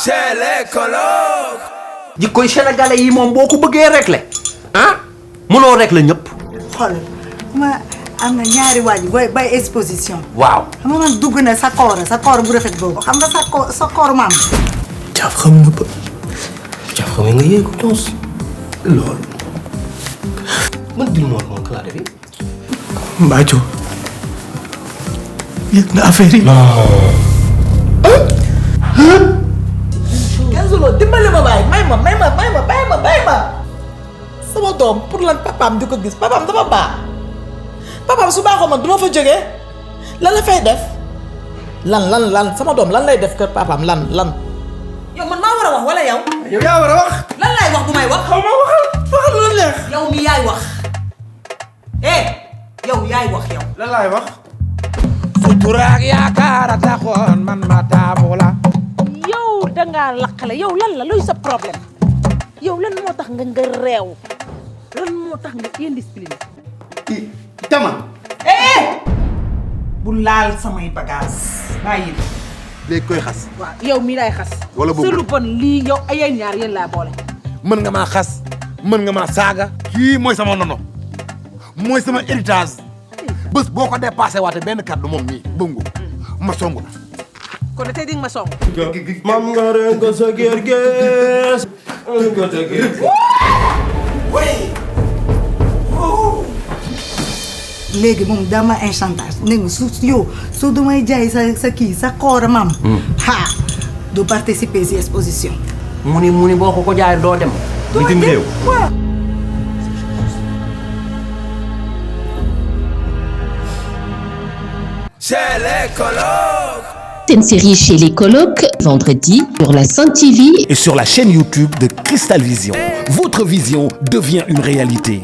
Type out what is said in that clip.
chez les colocs. jikkoy sénégalais yi moom boo ko bëggee régler ah mënoo régler ñëpp. xool ma am na ñaari waaj bay exposition. waaw. xam nga man dugg na sa koor bu rafet boobu xam nga sa koor maam. Caaf xam nga ba Caaf xam nga yéegu tons loolu man dil moom moom kalaate bi Mbaaco yëg nga affaire yi. Kenzo dimbali ma baay may ma sama doom pour lan papaam di ko gis papaam dafa baax papaam su baaxoo man du ma fa jógee lan la fay def lan sama doom lan lay def kër papaam lan yow man maa war a wax wala yow. yow yaa war a wax. lan laay wax bu may wax. xaw ma waxal lu neex. yow mi yaay wax yow yaay wax yow. lan laay wax. sutura ak yaakaar a taxoon man ma taamu la. yow dangaa lakkale yow lan la luy sa problème yow lan moo tax nga réew lan moo tax nga indiscipliné. Tama. bu laal samay bagages bàyyi la. léegi koy xas. waaw yow mii lay xas. wala boobu sa lu bon lii yow ay ñaar yéen laa boole. mën nga maa xas mën nga maa saaga. kii mooy sama nono mooy sama héritage bés boo ko dépassé waate benn kàddu moom mii bëngu ma songu la. kon tey di nga ma song. mam nga ren ko sa gerges ko sa gerges. léegi moom dama enchantage ne nga su damay jaay sa koor maam. du participer si exposition. mu ni boo ko jaay doo dem. bitim réew. Chez les colocs. C'est une série chez les colocs, vendredi, sur la Sen TV et sur la chaîne YouTube de Cristal Vision. Votre vision devient une réalité.